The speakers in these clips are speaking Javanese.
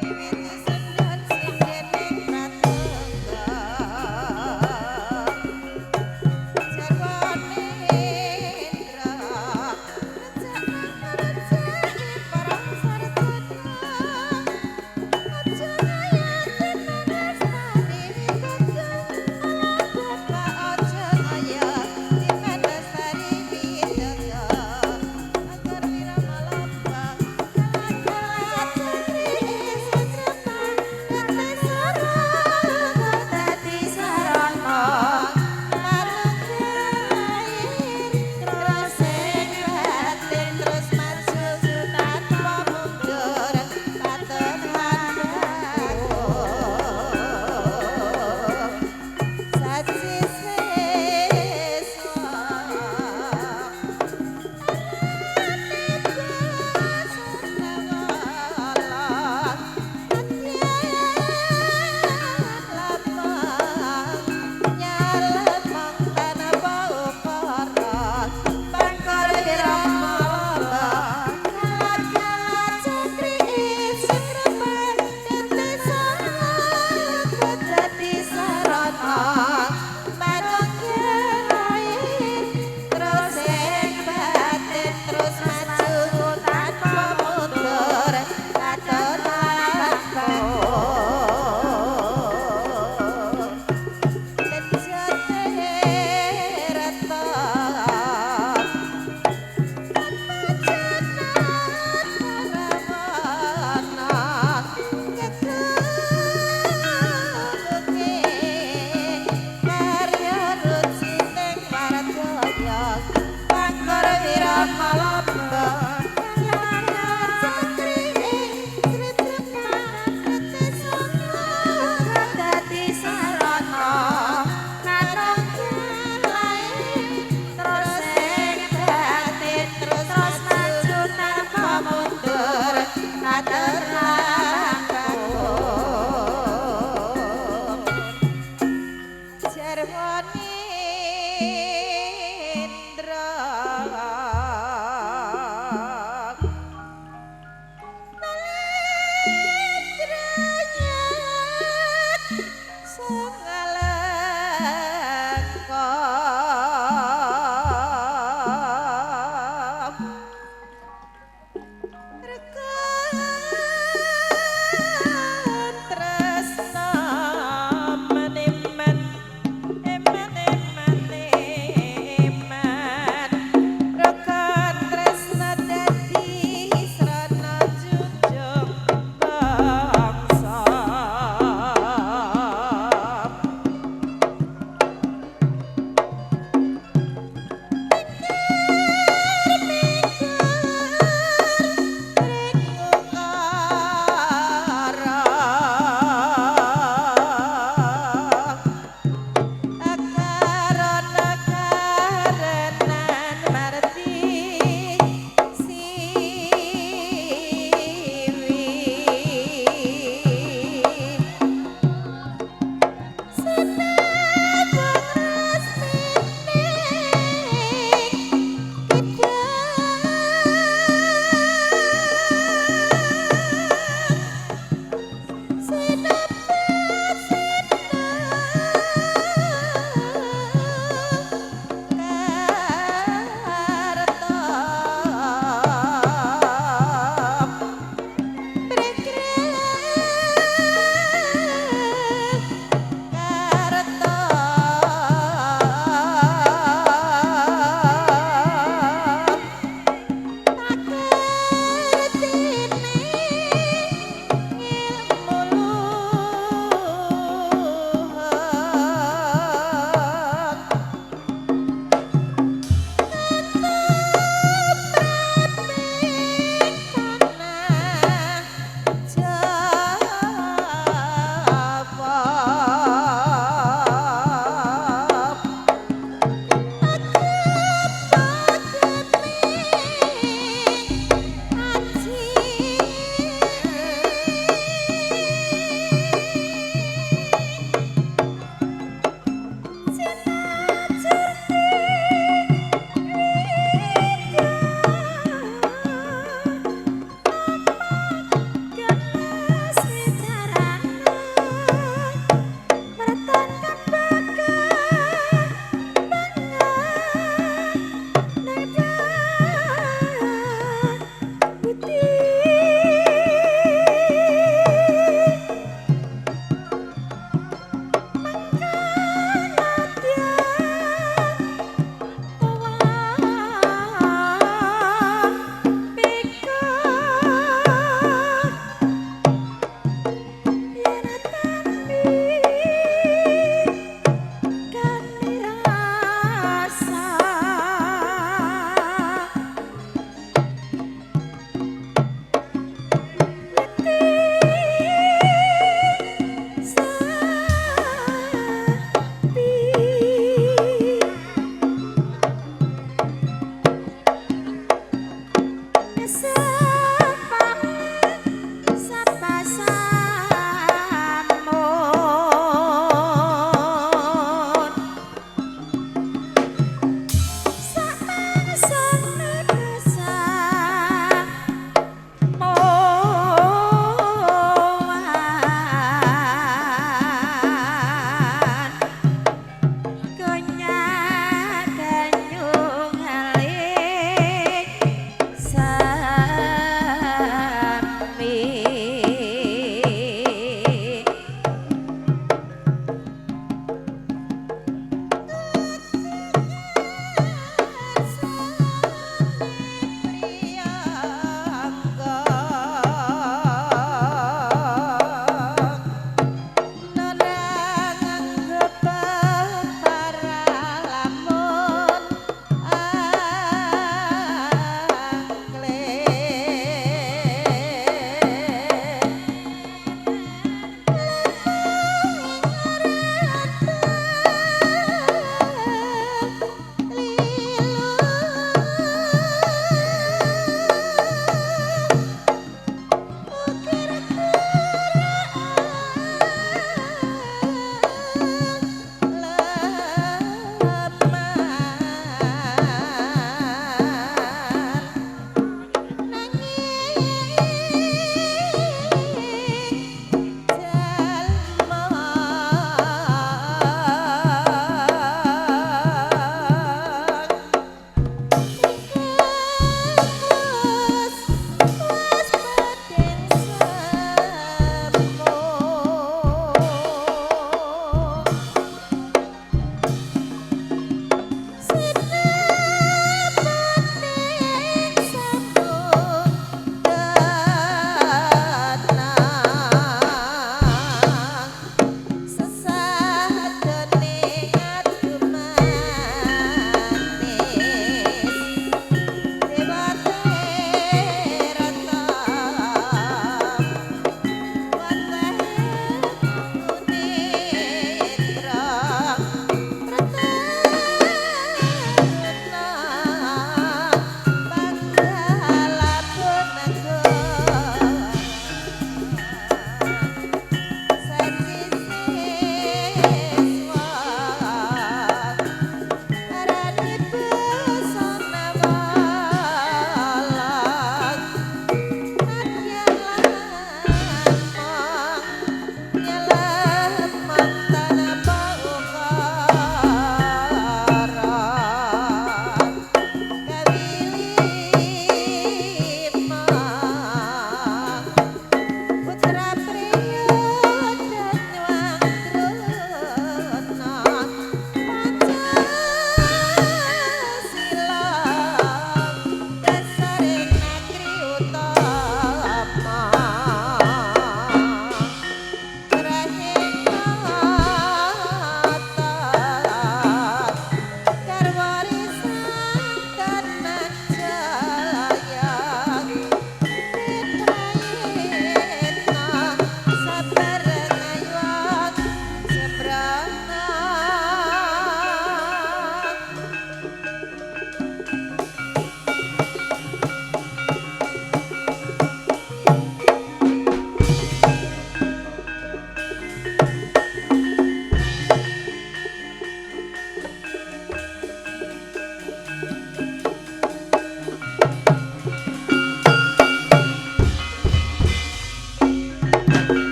Miwiti sendhen sindening pratangga, jarwane Indra rejak.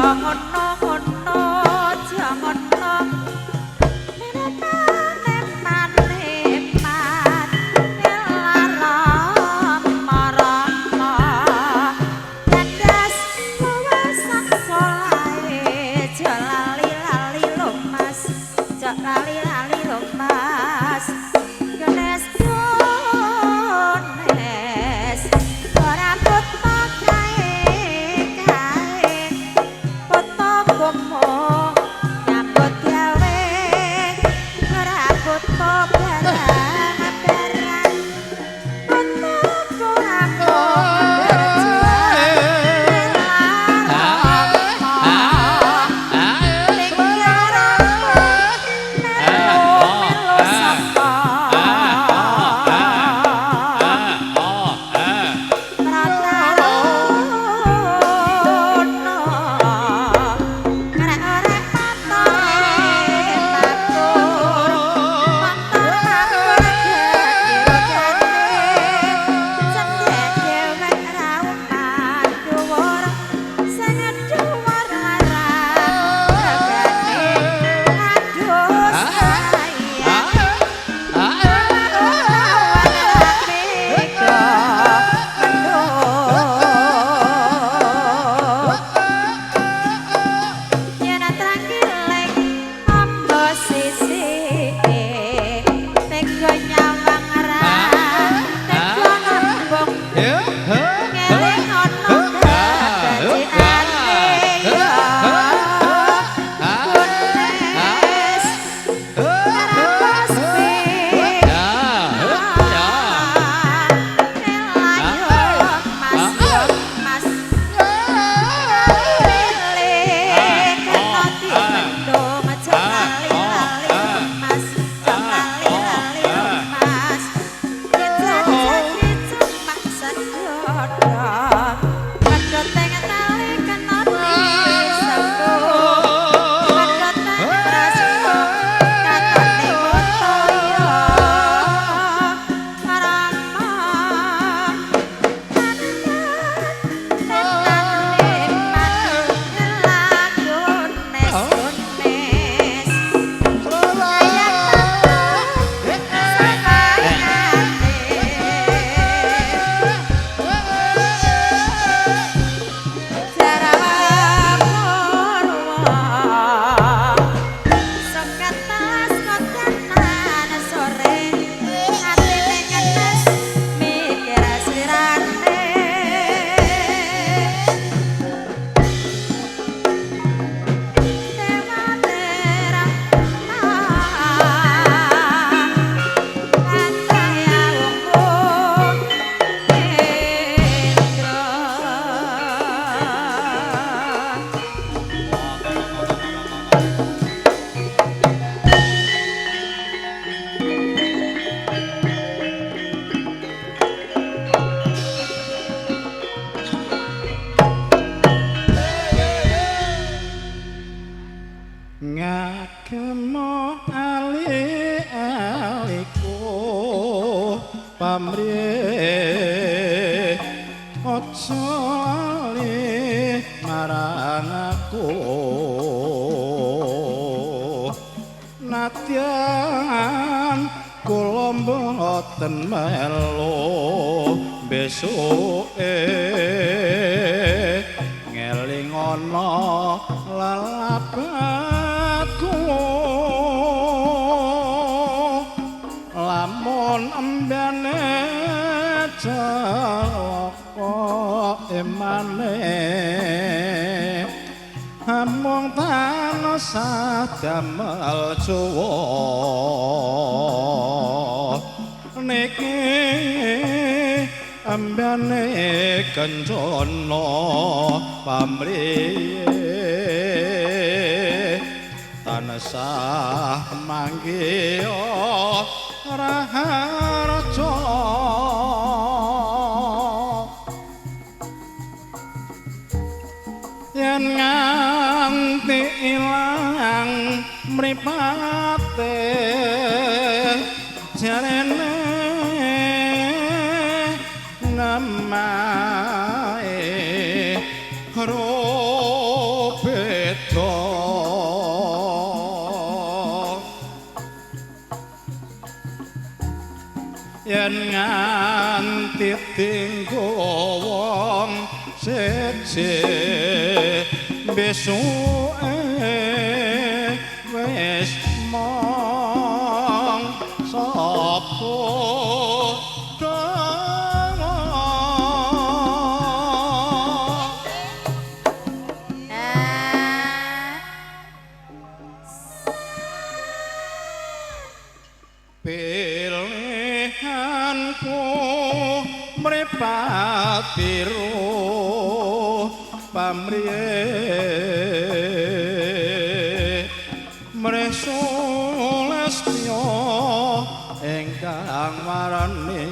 Ngono-ngono, aja ngono. Neman-neman lara-rama dandas sak solahe, aja lali-lali lho Mas, aja lali-lali lho Mas. Genes gones ora buta kae kae foto bomo nyambut gawe ora foto barang-barang foto rampung berjuang ning melu melu sapa Pratarono ngrek-rek patore batur montor mabur gede cendhek dewek rauman dhuwur sing dhuwur larang regane aduh sayang awan mega mendung yen trangkiling amba sisike tega nyawang ra tega nembung ngeling ana kebajikane ya Gunes Karabas Mas Mas pilih kena dimendung aja lali-lali Mas, aja lali-lali Mas. Dijajak segodhong pedhot teng tali kena disembung pedhot teng prasung katone moto ya Rama. Mikir slirane Ngagemo ali-aliku pamrih aja lali marang aku nadyan kula mboten melu besuke ngeling ana lalabatku lamun embane celaka emane amung tansah damel cuwa niki ambane kencana pamrih tansah manggiha raharja yen nganti ilang mripate jarene namae robe. beda. Yen nganti tinggo wong siji besuke wis mong sapa dawa. Pilihanku mripat biru pamriye mreso lestyo ingkang marani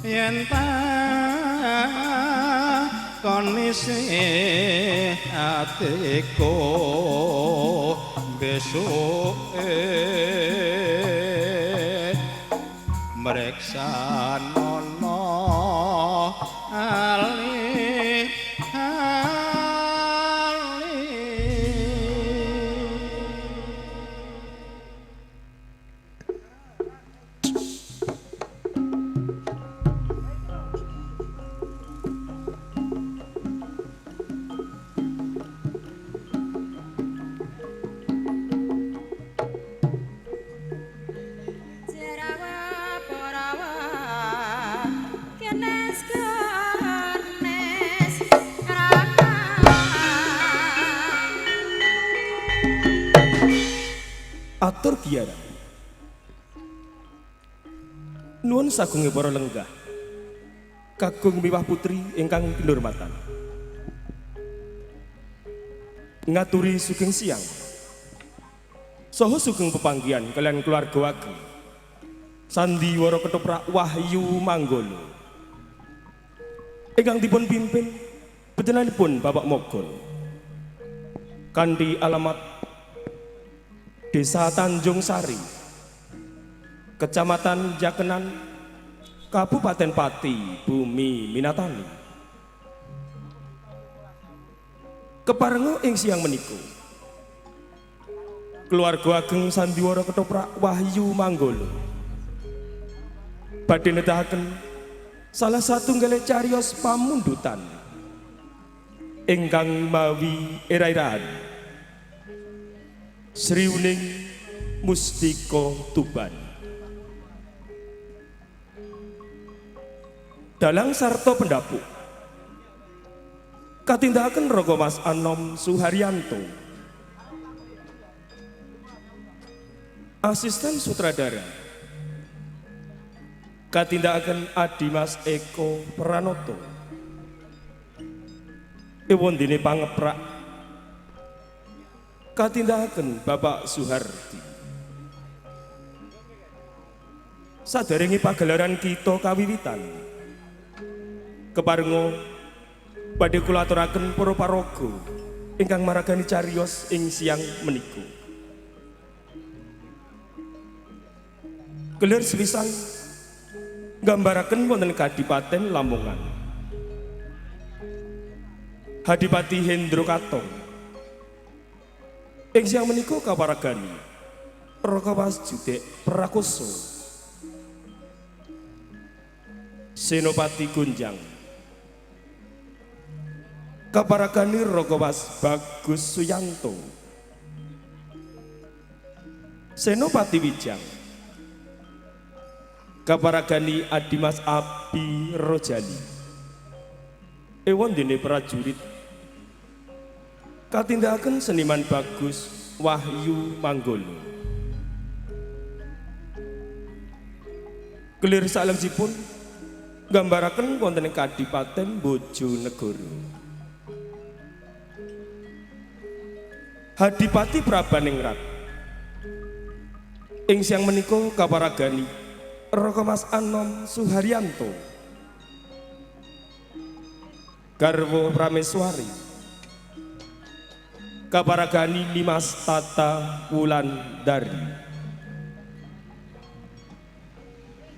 yen takon isih atiku besuke mreksanana ali ali. Jarawa Parawa kenes kenes raka. Atur Giara. Nuwun sagunge para lenggah. Kakung miwah putri ingkang kinurmatan. Ngaturi sugeng siang. Saha sugeng pepanggihan kalian keluarga ageng. Sandiwara Ketoprak Wahyu Manggolo. Ingkang dipun pimpin panjenenganipun Bapak Mogol. Kanthi alamat Desa Tanjung Sari, Kecamatan Jakenan, Kabupaten Pati, Bumi Minatani. Keparenga ing siang menika, keluarga ageng Sandiwara Ketoprak Wahyu Manggolo badhe nedahaken salah satunggal cariyos pamundutan ingkang mawi era-eraan Sri Wening Mustika Tuban. Dalang sarta pendapuk katindakaken Raga Mas Anom Suharyanto. Asisten sutradara katindakaken Adimas Eko Pranoto. Ewondene pangeprak katindakaken Bapak Suhardi. Saderenge pagelaran kita kawiwitan, keparenga badhe kula aturaken para paraga ingkang maragani cariyos ing siang menika. Kelir sepisan nggambaraken wonten Kadipaten Lamongan. Hadipati Hendro Katong ing siang menika kaparagani Raka Mas Judek Prakoso, Senopati Gunjang kaparagani Raka Mas Bagus Suyanto, Senopati Wijang kaparagani Adimas Abi Rojali. Ewondene prajurit katindakaken seniman Bagus Wahyu Manggolo. Kelir salajengipun nggambaraken wonten Kadipaten Bojonegoro. Hadipati Prabaningrat ing siang menika kaparagani Raka Mas Anom Suharyanto, garwa Prameswari kaparagani Nimas Tata Wulandari,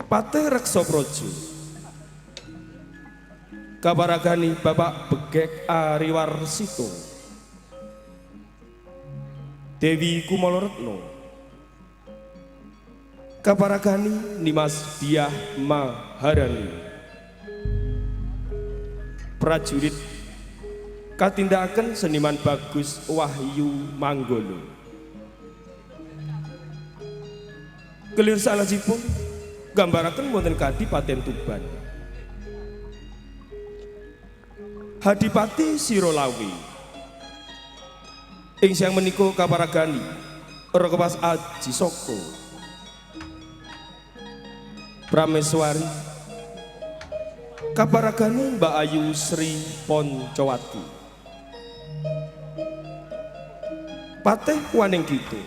Patih Reksa Praja Kaparagani Bapak Begek Ariwarsito. Dewi Kumoloretno. Kaparagani Nimas Diah Maharani. Prajurit katindakaken seniman Bagus Wahyu Manggolo. Kelir salajipun gambaraken wonten Kadipaten Tuban. Hadipati Sirolawi. Ing siang menika kaparagani Raka Aji Soko. Prameswari kaparagani Mbak Ayu Sri Poncowati. Pateh Waning Gitu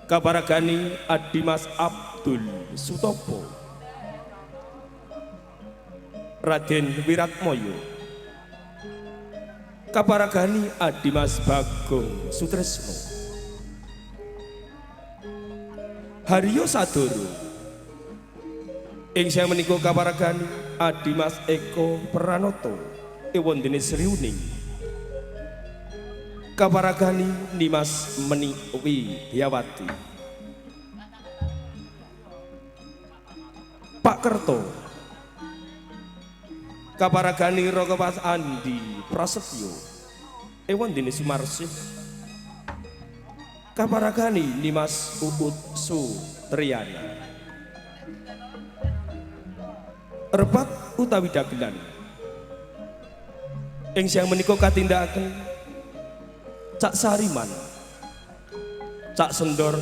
kaparagani Adimas Abdul Sutopo. Raden Wiratmoyo kaparagani Adimas Bagong Sutresno. Haryo Sadoro ing siang menika kaparagani Adimas Eko Pranoto ewondene Sriuning. Kaparagani Nimas Meni Widyawati. Pak Kerto kaparagani Raka Mas Andi Prasetyo ewondene Sumarsih. Kaparagani Nimas Uut Sutriana. Rebab utawi dagelan ing siang menika katindakaken Cak Sariman, Cak Sendor,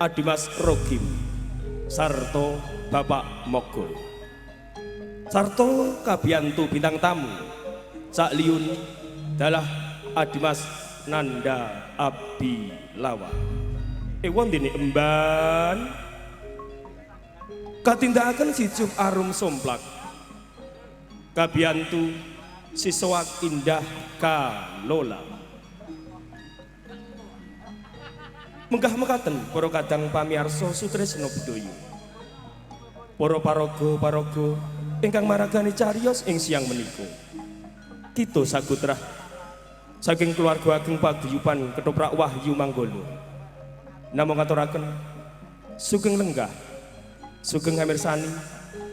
Adimas Rogim, sarta Bapak Mogol, sarta kabiyantu bintang tamu Cak Liun dalah Adimas Nanda Abilawa. Ewondene emban katindakaken Sicup Arum Somplak, kabiyantu Siswak Indah Kalola. Menggah mekaten para kadang pamiarsa sutresna budaya, para paraga-paraga ingkang maragani cariyos ing siang menika. Kita sagutrah saking keluarga ageng paguyuban Ketoprak Wahyu Manggolo. Namung ngaturaken sugeng lenggah, sugeng hamirsani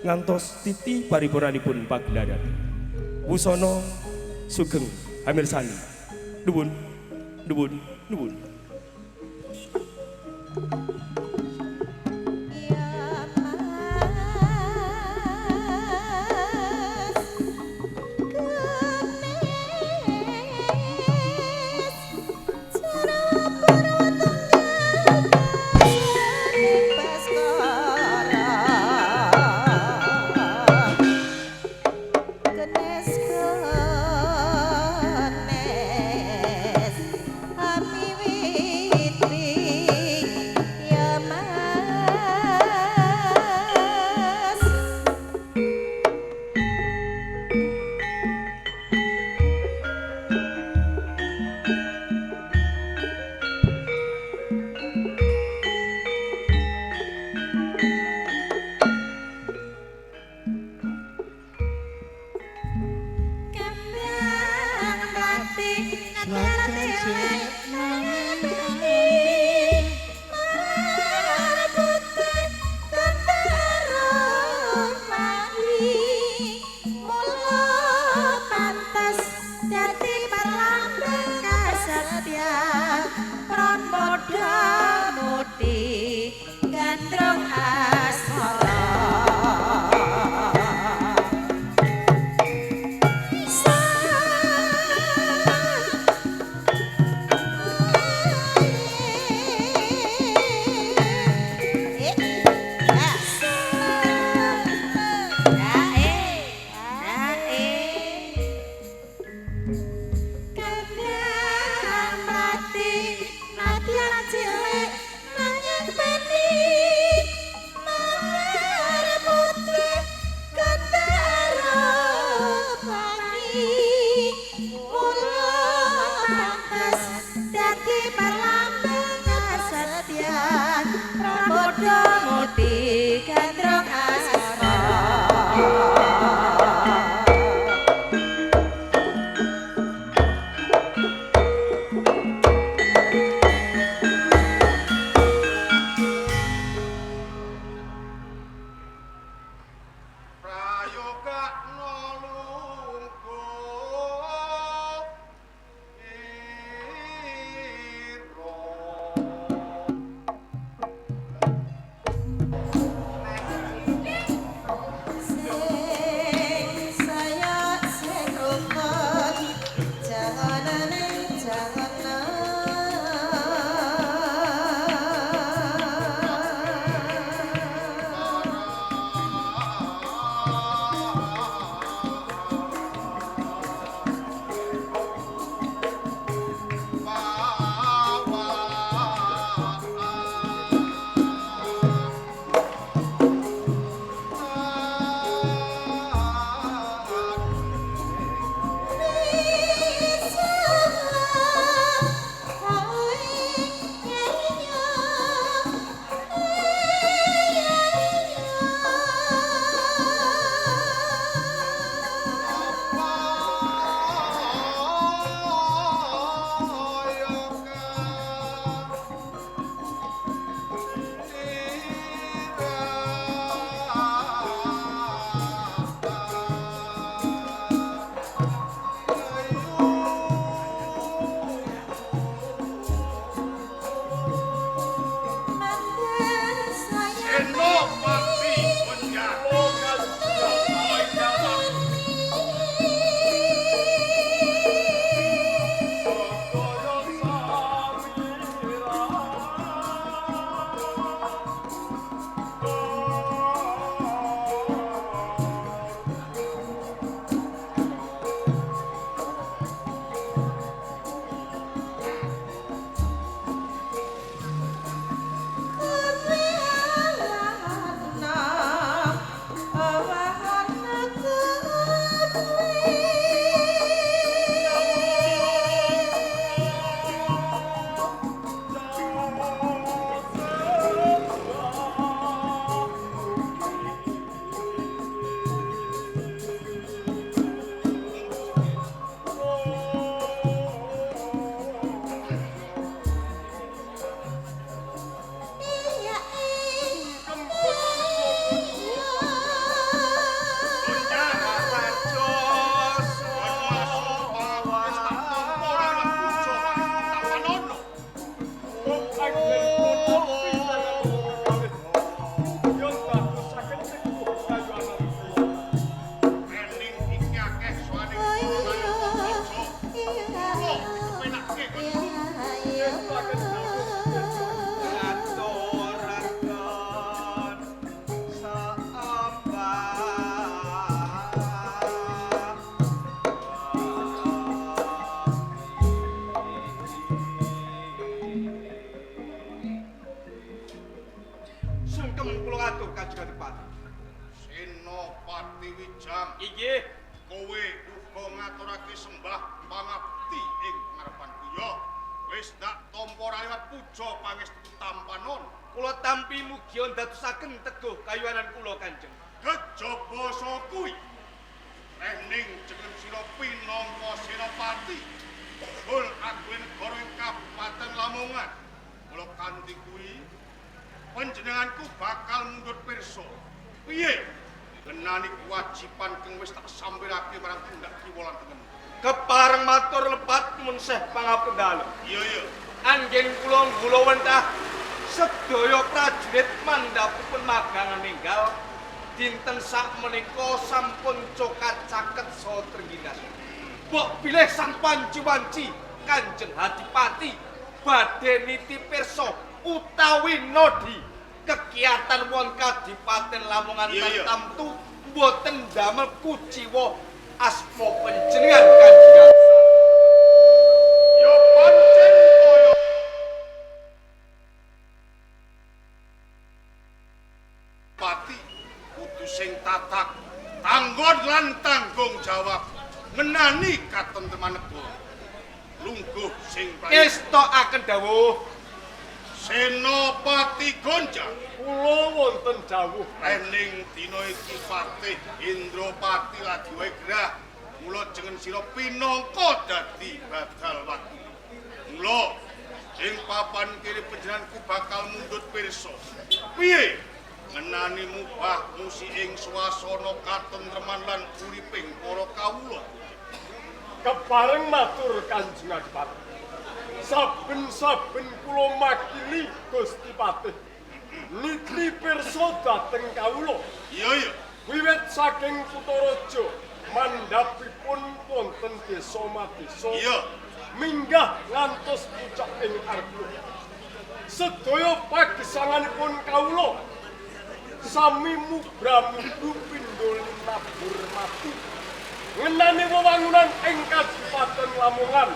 ngantos titi paripuranipun pagelaran. Wusana sugeng hamirsani. Nuwun, nuwun, nuwun. Ya Mas Kenes Cara Purwa Tunggal Baskara Kenes kenes Ami witri ya Mas. Kembang mlati gandrung asmara. Sa Sakno lungguh ira. Sing saya sing rukun janganane jangan. Senopati Gonjang. Sungkem kula atur Kanjeng Adipati. Senopati Wijang, Inggih, kowe uga ngaturake sembah pangabdi ing ngarepanku ya. Wis tak tampa ra liwat puja pangestu tampanon. Kula tampi mugi ndadosaken teguh kayuwanan kula Kanjeng. Kejaba saka kuwi, rening jeneng sira pinangka senopati. Jebul agung negara ing Kabupaten Lamongan. Mula kanthi kuwi panjenenganku bakal mundhut pirsa. Piye? Ngenani kewajiban kang wis tak sampirake marang tindak kiwa lan tengen. Kepareng matur lepat mun seh pangapura dalem. Iya iya. Anggen kula nggulawentah sedaya prajurit mandhapipun magangan ninggal dinten sakmenika sampun cokat caket saha trengginas. Mbok bilih sang panci-wanci Kanjeng Adipati badhe niti pirsa utawi nodi kegiatan wonten Kadipaten Lamongan tartamtu mboten damel kuciwa asma panjenengan Kanjeng. Ya pancen kaya pati kudu sing tatak tanggon lan tanggung jawab ngenani katentreman negara. Lungguh sing Estokaken dawuh Senopati Gonjang. Kula wonten dawuh. Rening dina iki Patih Indropati lagi wae gerah. Mula jeneng sira pinangka dadi badal wakil. Mula ing papan kene panjenenganku bakal mundhut pirsa. Piye? Ngenani mubah musi ing swasana katentreman lan uriping para kawula. Kepareng matur Kanjeng Adipati. Saben-saben kula makili Gusti Patih. Nitri pirsa dhateng kawula. Iya iya. Wiwit saking Kutaraja mandhapipun wonten desa Madesa. Iya. Minggah ngantos pucak ing Arga. Sedaya pagesanganipun kawula sami mubra-mubru pindha linabur mati. Ngenani wewangunan ing Kabupaten Lamongan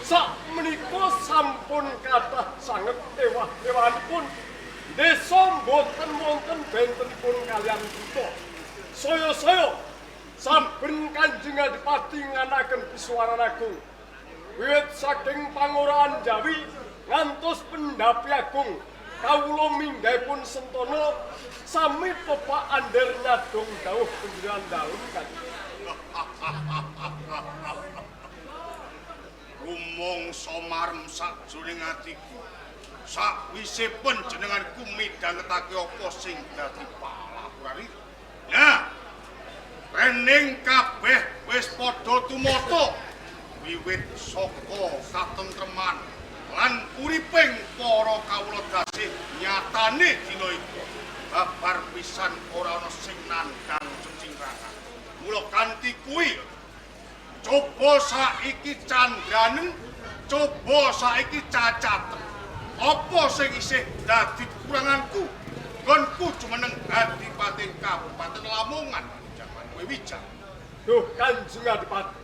sak menika sampun kathah sanget ewah-ewahanipun. Desa mboten wonten bentenipun kaliyan kutha. Saya-saya saben Kanjeng Adipati nganaken pisuwaran agung. Wiwit saking Pangoraan Jawi ngantos Pendhapi Agung, kawula minggahipun sentana sami pepak ander nyadong dawuh panjenengan dalem Kanjeng. Rumangsa marem sakjroning atiku. Sakwise panjenenganku midhangetake apa sing dadi palapuran iki. Nah, rening kabeh wis padha tumata wiwit saka katentreman lan uriping para kawula dasih nyatane dina iki. Babar pisan ora ana sing nandhang cecingrangan. Mula kanthi kuwi coba saiki candranen, coba saiki cacaten. Apa sing isih dadi kekuranganku? Nggonku jumeneng Adipati Kabupaten Lamongan jaman kowe Wijang. Duh Kanjeng Adipati.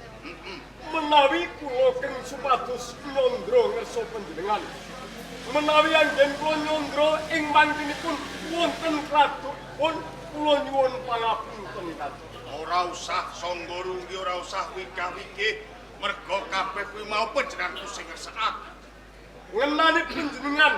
Menawi kula keng supados nyandra ngersa panjenengan. Menawi anggen kula nyandra ing mangkinipun wonten kladukipun kula nyuwun pangapunten Kanjeng. Ora usah sangga runggi, ora usah wigah-wigih, merga kabeh kuwi mau panjenenganku sing ngersakake. Ngenani panjenengan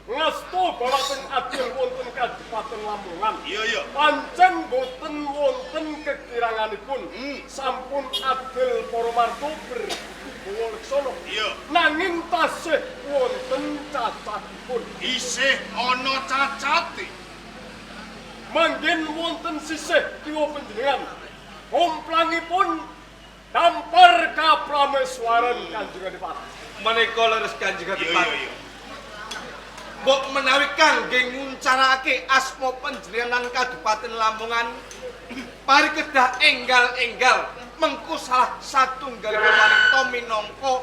ngasta bawaten adil wonten Kabupaten Lamongan. Iya iya. Pancen boten wonten kekiranganipun. Sampun adil para marto berwibawa leksana. Iya. Nanging tasih wonten cacatipun. Isih ana cacate. Manggen wonten sisih kiwa panjenengan. Komplangipun dampar kaprameswaran Kanjeng Adipati. Menika leres Kanjeng Iya Adipati. iya iya. Mbok menawi kangge nguncarake asma panjenengan Kabupaten Lamongan pari kedah enggal-enggal mengku salah satunggalipun wanita minangka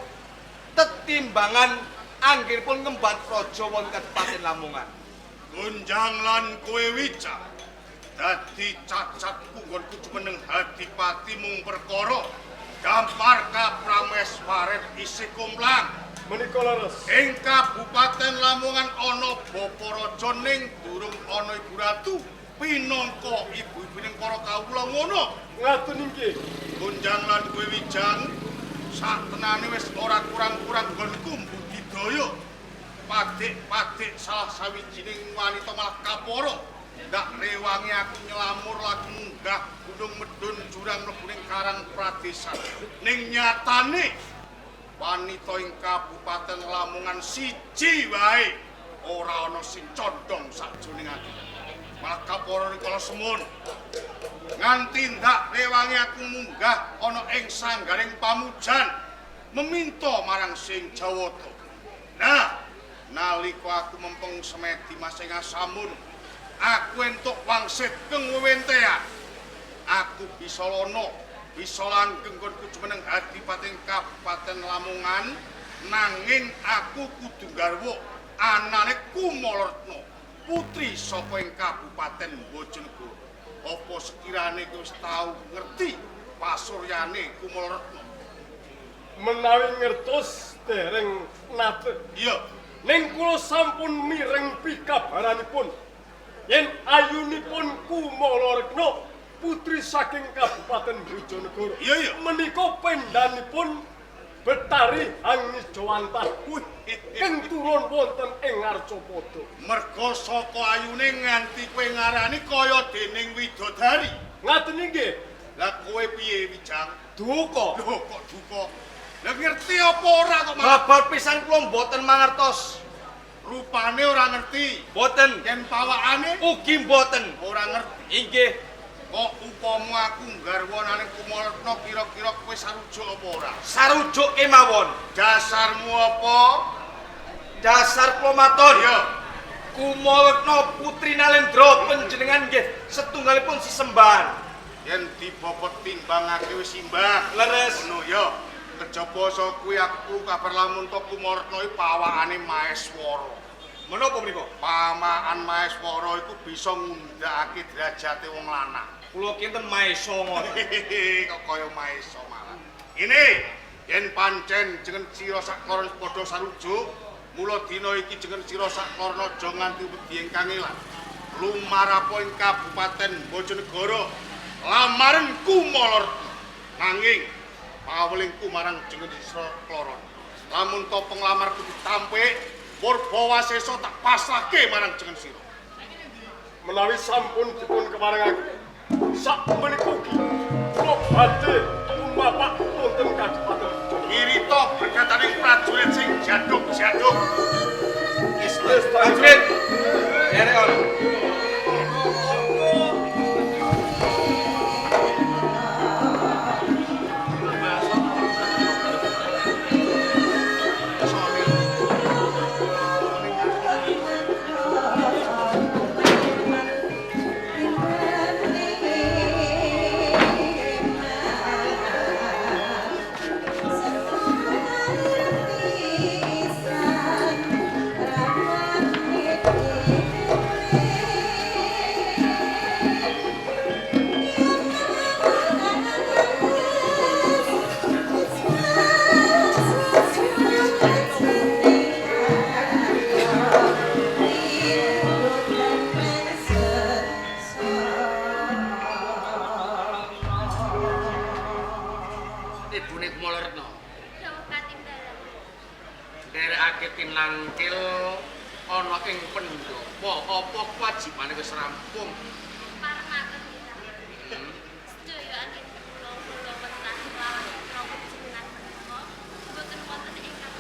tetimbangan anggenipun ngembat praja wonten Kabupaten Lamongan. Gunjang lan kowe Wijang dadi cacatku nggonku jumeneng Adipati mung perkara dampar kaprameswaren isih komplang. Menika leres. Ing Kabupaten Lamongan ana bapa raja ning durung ana ibu ratu pinangka ibu-ibuning para kawula ngono. Ngaten inggih. Gunjang lan kowe Wijang saktenane wis ora kurang-kurang nggonku mbudidaya. Padik-padik salah sawijining wanita malah kapara. Ndak rewangi aku nyelamur lagi munggah gunung medhun jurang mlebu ning karang pradesan. Ning nyatane wanita ing Kabupaten Lamongan siji wae ora ana sing condong sakjroning ati. Malah kapara rikala semono. Nganti ndak rewangi aku munggah ana ing sanggaring pamujan meminta marang sing Jawata. Nah, nalika aku mempeng semedi masing asamun, aku entuk wangsit keng wewentean. Aku bisa lono, bisa langgeng nggonku jumeneng Adipati Kabupaten Lamongan, nanging aku kudu garwa anane Kumalaretna, putri saka ing Kabupaten Bojonegoro. Apa sekirane kowe wis tau ngerti pasuryane Kumalaretna? Menawi ngertos dereng nate. Iya. Ning kula sampun mireng pikabaranipun yen ayunipun Kumalaretna putri saking Kabupaten Bojonegoro. Iya iya. Menika pendanipun Betari Hangijawantah keng turun wonten ing Ngarcapada. Merga saka ayune nganti kowe ngarani kaya dening widodari. Ngaten inggih. Lah kowe piye Wijang? Duka. Lho kok duka? Lah ngerti apa ora kok malah Babar pisan kula mboten mangertos. Rupane ora ngerti. Mboten. Yen pawakane Ugi mboten. ora ngerti. Inggih. Kok upama aku nggarwa nang Kumalaretna kira-kira kowe sarujuk apa ora? Sarujuk kemawon. Dasarmu apa? Dasar kula matur. Iya. Kumalaretna putri Nalendra panjenengan nggih setunggalipun sesembahan. Yen dibobot timbangake wis imbang. Leres. Ngono ya. Kejaba sa kuwi aku kabar lamun to Kumalaretna iki pawakane Maeswara. Menapa mriku? Pamaan Maeswara iku bisa ngundhakake derajate wong lanang. Kula kinten maesa ngoten. Kok kaya maesa malah. Ini yen pancen jeneng sira sakloron padha sarujuk, mula dina iki jeneng sira sakloron aja nganti wedi ing kangelan. Lumarapa ing Kabupaten Bojonegoro lamaren Kumalaretna. Nanging pawelingku marang jeneng sira kloron. Lamun to penglamarku ditampik, Purbawasesa tak pasrahke marang jeneng sira. Menawi sampun dipun keparengake sak menika ugi kula badhe tumapak wonten kadipaten. Ngirita berkataning prajurit sing jaduk-jaduk. Wis Prajurit. Derek ono. Ibune Kumalaretna. Nderekake tinangkil ana ing pendhapa apa kewajibane wis rampung. Parengaken kita. Sedaya anggen kula kula wetah lawan putra panjenengan menika mboten wonten ingkang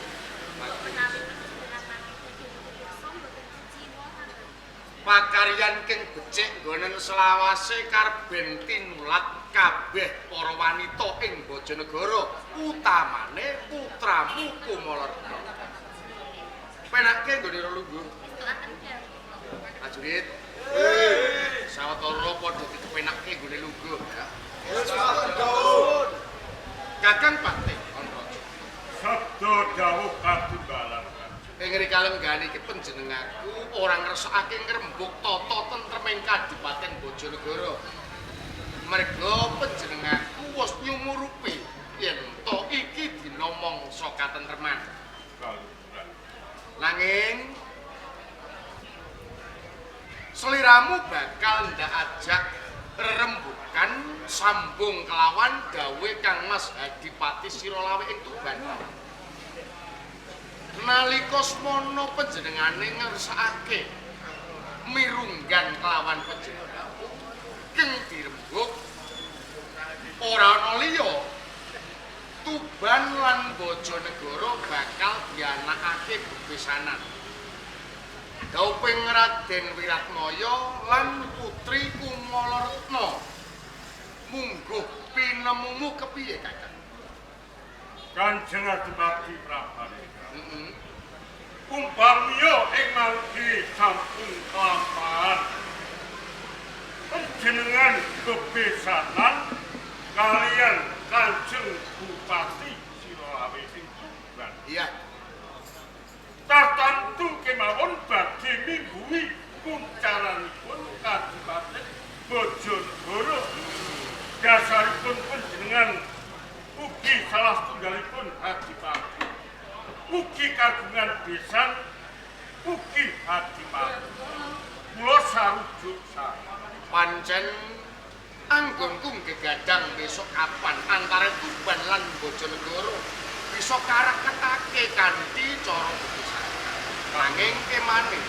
mbok menawi panjenengan mangke dipun mboten kuciwa tanggel. Pakaryan keng becik nggonen selawase karben tinulat kabeh para wanita ing Bojonegoro, utamane putramu Kumalaretna. Penake nggone lungguh. Estukaken dawuh. Prajurit. Sawetara padha dikepenake nggone lungguh. Kakang Patih Anraja. Sabda dawuh katimbalan. Ing rikalenggahan iki panjenenganku ora ngersakake ngrembug tata tentreming Kadipaten Bojonegoro. Merga panjenenganku wis nyumurupi yen to iki dina mangsa katentreman. Nanging seliramu bakal ndak ajak rerembugan sambung kelawan dawuhe Kang Mas Hadipati Siralawe ing Tuban. Nalika semono panjenengane ngersakake mirunggan kelawan panjenenganku keng dirembug ora ana liya Tuban lan Bojonegoro bakal dianakake bebesanan. Dauping Raden Wiratmaya lan Putri Kumalaretna. Mungguh pinemumu kepiye, Kakang? Kanjeng Adipati Prabareka. Heeh. Umpamiya ing mangke sampun kelampahan. Panjenengan bebesanan kalian Kanjeng Bupati Siralawe ing Tuban. Iya. Tartantu kemawon badhe mingguhi kuncaranipun Kadipaten Bojonegoro. Dasaripun panjenengan ugi salah setunggalipun Adipati. Ugi kagungan besan, ugi Adipati. Kula sarujuk sae. Pancen anggonku gegadang besok kapan antara Tuban lan Bojonegoro bisa karaketake kanthi cara bebesanan. Nanging kemane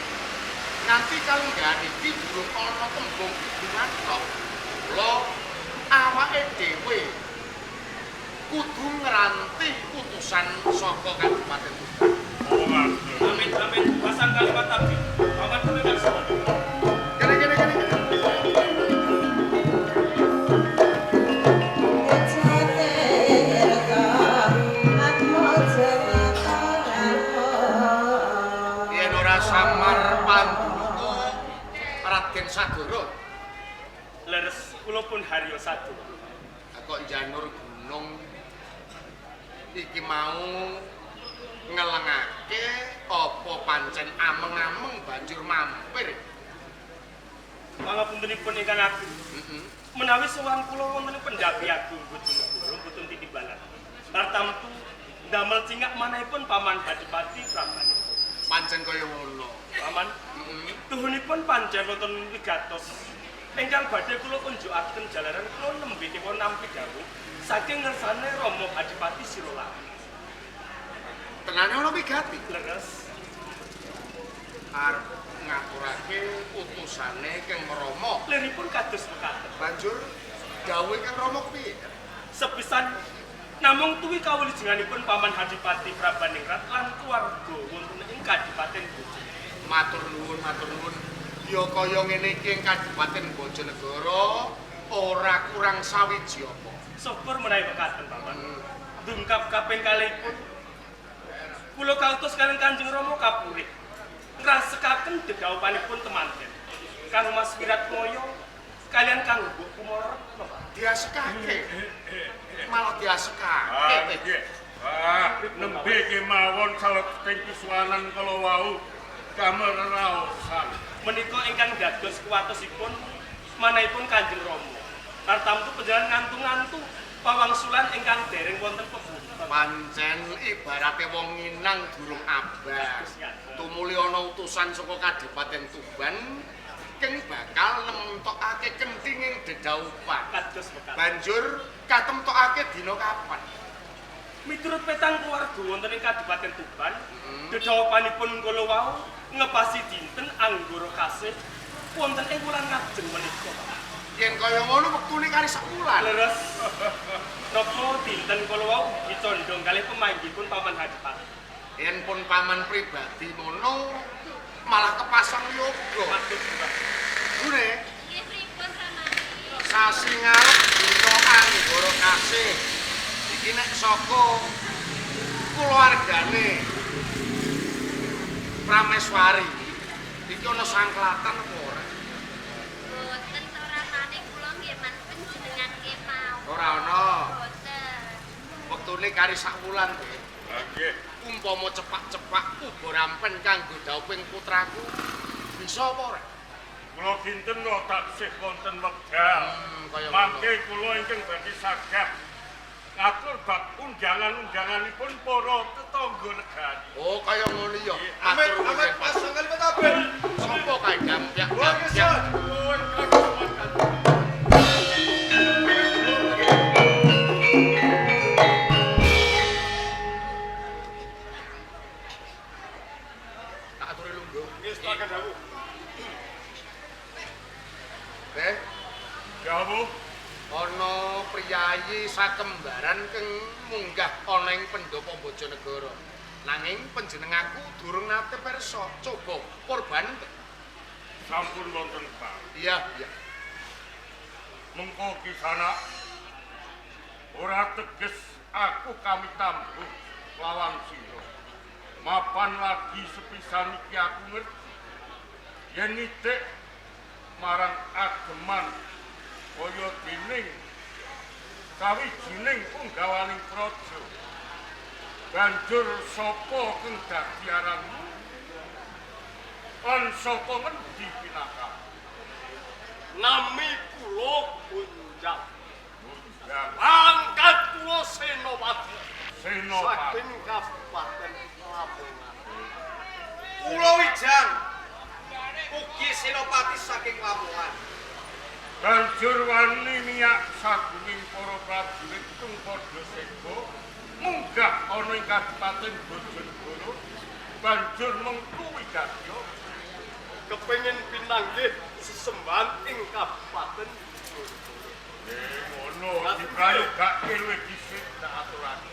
nganti kalenggahan iki durung ana tembung hubungan tok. Mula awake dhewe kudu ngranti utusan saka Kadipaten Tuban. Oh, Amin amin. pasang kalimat abdi. Paman kula ingkang sowan. Kene kene kene. Yen ora samar panduluka Raden Sagara. Leres kula pun harya sadu. Kok janur gunung iki mau ngelengake apa pancen ameng-ameng banjur mampir. Pangapuntenipun ingkang agung. Menawi sowan kula wonten ing Pendhapi Agung Bojonegoro mboten titimbalan. Tartamtu ndamel cingak manahipun Paman Adipati Prabani. Pancen kaya ngono. Paman, tuhunipun pancen wonten wigatos ingkang badhe kula unjukaken jalaran kula nembe kewon nampi dawuh saking ngersane Rama Adipati Sirolami. Tenane ana wigati. Leres. Arep ngaturake utusane Kang Rama. Liripun kados mekaten. Banjur dawuhe Kang Rama piye? Sepisan namung tuwi kawulujenganipun Paman Adipati Prabaningrat lan keluarga wonten ing Kadipaten Bojonegoro. Matur nuwun, matur nuwun. Ya kaya ngene iki ing Kadipaten Bojonegoro ora kurang sawiji apa. Syukur menawi mekaten, Paman. Dungkap kaping kalihipun kula kautus kaliyan Kanjeng Rama kapurih ngrasekaken dedhawupanipun temanten Kang Mas Wiratmoyo kaliyan Kang Mbok Kumara Retno. Diasekake. Malah diasekake. Nggih. Ah, nembe kemawon salebeting kisuwanan kala wau damel reraosan. Menika ingkang dados kuwatosipun manahipun Kanjeng Rama. Tartamtu panjenengan ngantu-ngantu pawangsulan ingkang dereng wonten pebunten. Pancen ibarate wong nginang durung abang. Tumuli ana utusan saka Kadipaten Tuban keng bakal nemtokake kenthinging dedhawupan. Kados mekaten. Banjur katemtokake dina kapan? Miturut petang keluarga wonten ing Kadipaten Tuban, dedhawupanipun kala wau ngepasi dinten Anggara Kasih wonten ing wulan ngajeng menika. Yen kaya ngono wektune kari sak wulan. Leres. Napa dinten kala wau ugi condong kalih pemanggihipun Paman Adipati. Yen pun paman pribadi ngono malah kepasang yoga. Matur sembah. Gune Nggih pripun Ramani? Sasi ngarep dina Anggara Kasih. Iki nek saka keluargane Prameswari iki ana sangklatan apa ora? Boten to Ramane kula nggih man panjenengan kemawon. Ora ana. Boten. Wektune kari sak wulan teh. Ah, nggih. Umpama cepak-cepak uba rampen kanggo dhawuhing putraku bisa apa ora? Kula kinten kok taksih wonten wekdal. Kaya ngono. Mangke kula ingkang badhe saged ngatur bab undangan-undanganipun para tetangga negari. Oh, kaya ngono ya. Amit, amit, pasang kalimat abin. Sopo kae gampyak Kula gampyak. kesun. Nuwun kang Tak aturi lungguh. Nggih, sepakat dawuh. Teh, Dawuh ana priyayi sakembaran keng munggah ana ing pendopo Bojonegoro. Nanging panjenengaku durung nate pirsa. Coba korban. Sampun wonten Pak. Iya, iya. Mengko kisana ora teges aku kami tambuh lawan sira. Mapan lagi sepisan iki aku ngerti. Yen nitik marang ageman kaya dening sawijining punggawaning praja. Banjur sapa kang dadi aranmu? Lan saka ngendi pinaka? Nami kula Gunjang. Gunjang. Pangkat kula Senopati. Senopati. Saking Kabupaten Lamongan. Kula Wijang. Ugi Senopati saking Lamongan. Banjur wani miyak sagunging para prajurit tung padha sega munggah ana ing Kadipaten Bojonegoro. Banjur mengku wigatya Kepengin pinanggih sesembahan ing Kabupaten Bojonegoro. Ngono diprayogake luwih dhisik tak aturake.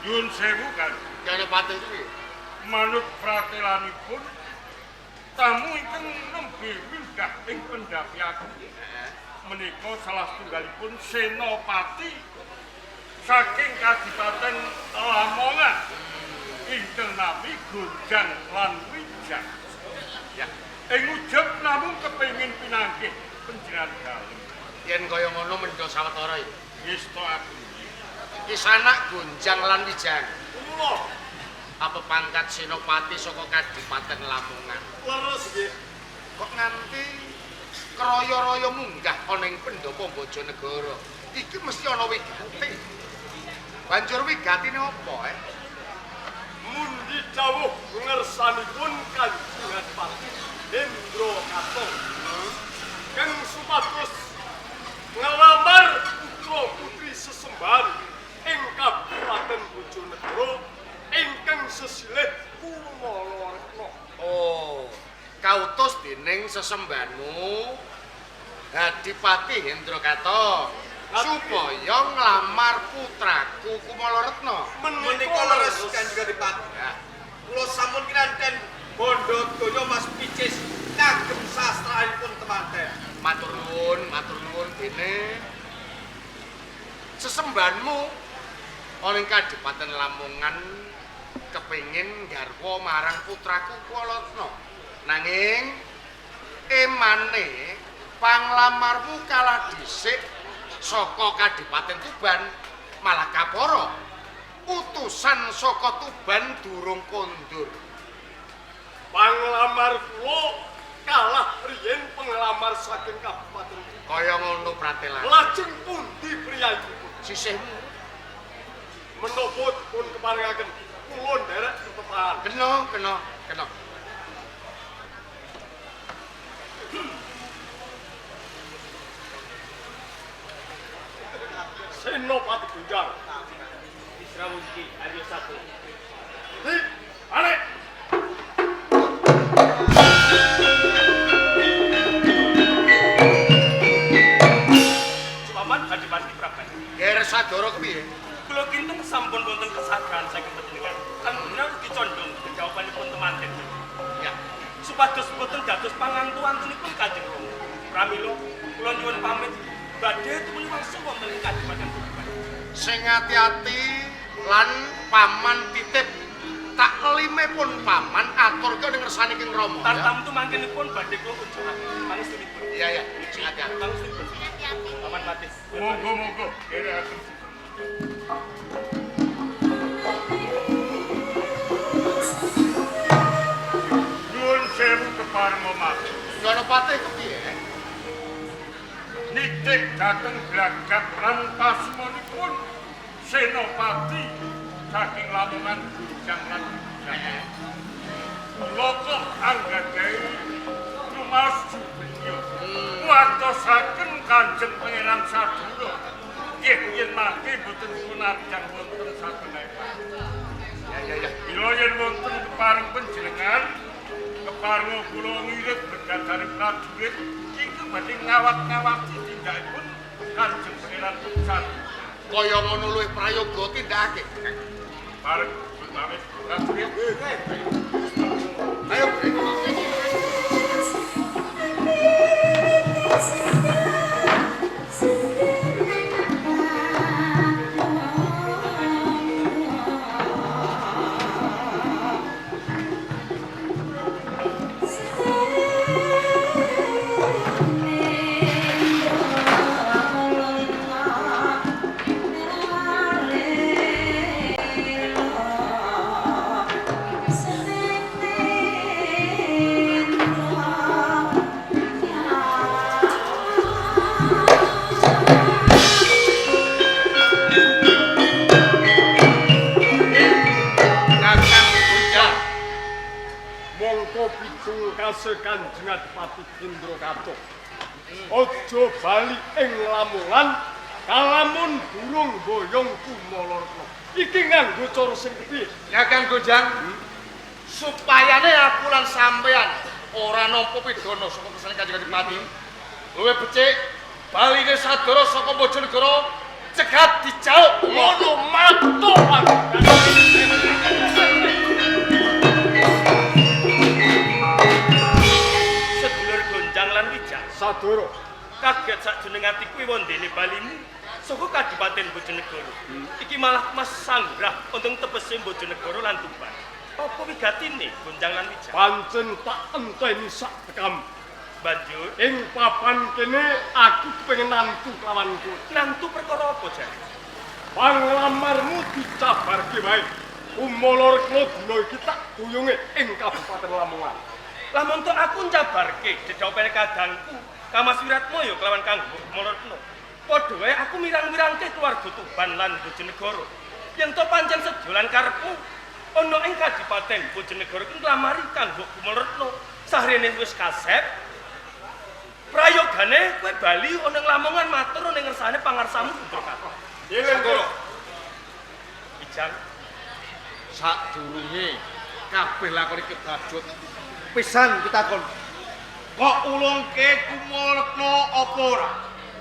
Nyuwun sewu kan. Kene pate iki. Manut pratelanipun tamu ingkang nembe minggah ing pendhapi agung menika salah setunggalipun senopati saking Kadipaten Lamongan ingkang nami Gonjang lan Wijang. Ya, ing ujug namung kepengin pinanggih panjenengan dalem. Yen kaya ngono mendha sawetara iki. Ngesta aku. Iki sanak Gonjang lan Wijang. Kula Apa pangkat senopati saka Kadipaten Lamongan? Leres nggih. Kok nganti kraya-raya munggah ana ing pendopo Bojonegoro? Iki mesti ana wigati. Banjur wigatine apa, eh? Mundi dawuh ngersanipun Kanjeng Adipati Hendro Katong. Kang supados nglamar putra putri sesembahan ing Kabupaten Bojonegoro ingkang sesilih Kumala Retna. Oh, kautus dening sesembahanmu Adipati Hendro Katong supaya nglamar putraku Kumala Retna. Menika leres Kanjeng Adipati. Ya. Kula sampun kinanten bondo donya Mas Picis kagem sastraanipun temanten. Matur nuwun dene sesembahanmu ana ing Kadipaten Lamongan kepengin garwa marang putraku Kumala Retna. Nanging emane panglamarmu kalah dhisik saka Kadipaten Tuban, malah kapara utusan saka Tuban durung kondur. Panglamar kula kalah riyen penglamar saking Kabupaten Tuban. Kaya ngono pratelan. Lajeng pundi priyayipun? Sisihmu Menapa dipun keparengaken kula nderek tetepahan. kena kena kena. Senopati Gonjang. Israwuji Aryo Satu. Di balik. Paman Adipati Praban. Ger Sadoro kepiye? Kula kinten sampun wonten kesadaran saking panjenengan. Kang ugi condong jawabanipun temanten. Ya. Supados boten dados pangantu-antunipun Kanjeng Rama. Pramila kula nyuwun pamit badhe tumuli wangsul wonten ing Kadipaten Tuban. Sing ati-ati lan paman titip taklime pun paman aturke ning ngersane King Rama. Ya. Tartamtu mangkenipun badhe kula kunjungaken. Pangestunipun. Iya ya, sing ati-ati. Pangestunipun. Hati-hati. Paman Patih. Monggo-monggo nderekaken. Nyuwun sewu keparenga mawon. Ngono Patih kepiye? Nitik dhateng glagap lan pasmonipun Senopati saking Lamongan Gunjang lan Wijang. Kula kok anggadhahi rumaos jubriya. Nguwatosaken Kanjeng Pangeran Sadura. Nggih yen mangke boten punadang wonten sabenaipun. Ya ya ya. Mila yen wonten kepareng panjenengan keparenga kula ngirit bidadari prajurit ingkang badhe ngawat-ngawati tindakipun Kanjeng Pangeran Sadura. Kaya ngono luwih prayoga tindakake. Bareng pamit prajurit. Ayo. Kakang Gunjang. Mongko pitungkase Kanjeng Adipati Hendro Katong. Aja bali ing Lamongan kalamun durung boyong Kumala Retna. Iki nganggo cara sing kepiye? Ya Kang Gonjang. Supayane aku lan sampean ora nampa pidana saka kesane Kanjeng Adipati. Luwih becik baline Sadoro saka Bojonegoro cegat dijauk. Ngono matuk aku. Saudara. Kaget sakjroning atiku wondene balimu saka Kadipaten Bojonegoro. Iki malah Mas Sanggrah untung tepese Bojonegoro lan Tuban. Apa wigatine Gonjang lan Wijang? Pancen tak enteni sak tekam. Banjur ing papan kene aku kepengin nantu kelawan kowe. Nantu perkara apa, Jan? Panglamarmu dicabarke wae. Kumala rekna dina iki tak guyunge ing Kabupaten Lamongan. Lamun tok aku ncabarke dedhawupane kadangku, Kamas Wiratmaya kelawan Kanggo Kumala Rekna. Padha wae aku mirang-mirangke keluarga Tuban lan Bojonegoro. Yen to pancen sedya lan karepmu ana ing Kadipaten Bojonegoro ki nglamari Kanggo Kumala Rekna. Sahrene wis kasep. Prayogane kowe bali ana ing Lamongan matur ning ngersane pangarsamu Ndrakata. Eling Ndoro. Wijang, Sadurunge kabeh lakoni kebajut Pisan pitakon. Kok ulungke Kumala apa ora?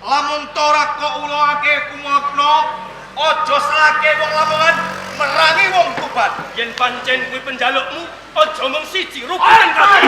Lamun ta ora kok ulungake Kumala, aja salahke wong Lamongan merangi wong Tuban. Yen pancen kuwi penjalukmu, aja mung siji rubuhan kabeh.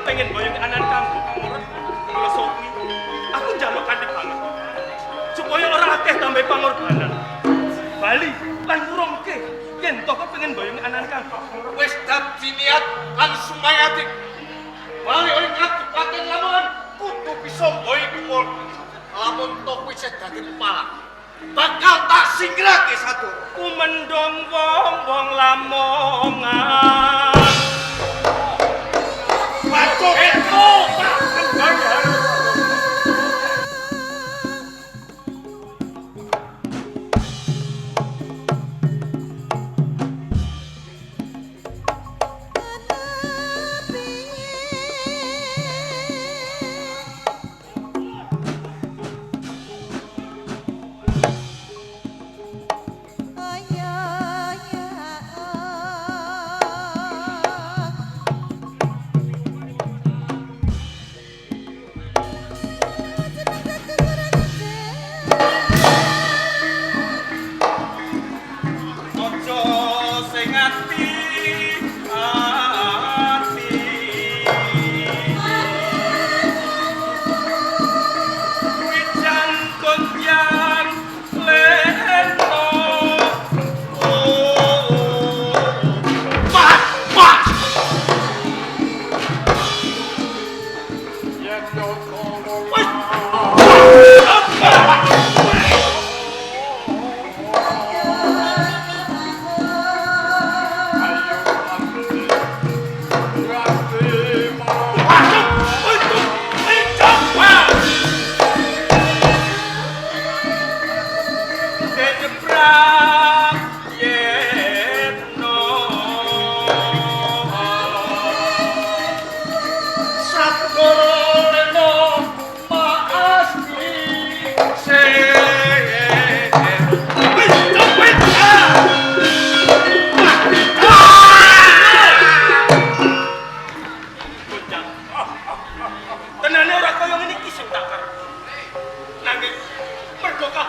Pengen boyong anan kanggo pamurut kula sopi. Aku njaluk kanthi banget supaya ora akeh tambah pangorbanan. Bali lan ngurungke yen to kok pengen boyong anan kanggo wis dadi niat lan sumayati. Bali ing Kadipaten Lamongan kudu bisa mboyong Kumala. Lamun to kuwi isih dadi kepala, bakal tak singgrake satu. Kumendhong wong-wong Lamongan. Bacok itu tak kembang harus.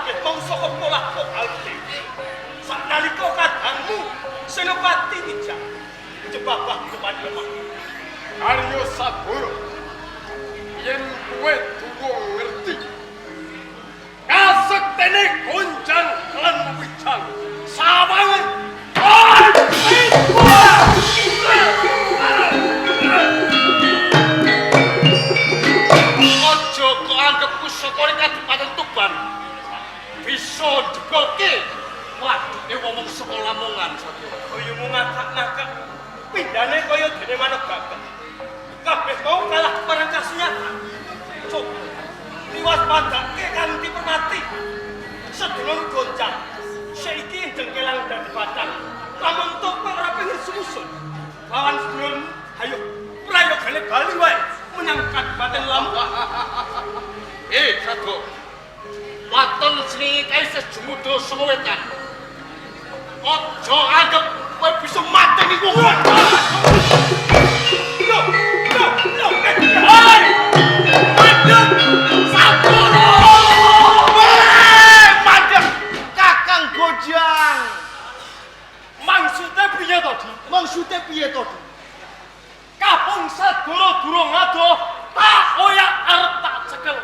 Kabeh mau saka polah kobal dhewe. Saknalika kadangmu Senopati Wijang jebabah depan lemah. Arya Sagara, yen kowe durung ngerti kasektene Gonjang lan Wijang sawangen. Aja kok anggep pusaka ing Kadipaten Tuban bisa jegoke waduke wong saka Lamongan Sadoro. Kaya mung ngakak-ngakak pindhane kaya dene manuk gagah. Kabeh mau kalah marang kasunyatan. Coba liwat padake kanthi permati. Sedulur Gonjang saiki dengkelang dadi batang. Lamun tope ora pengen sumusun lawan sedulurmu, ayo prayogane bali wae menyang Kadipaten Lamongan. Sadoro. Waton srengenge kae isih jumuda saka wetan. Aja anggep kowe bisa mateni wong. Lho, lho, lho, hei! Mandek! Sadoro! Mandek Kakang Gojang. Maksude piye to, Di? Maksude piye to, Di? Kapung Sadoro durung adoh, tak oyak arep tak cekel.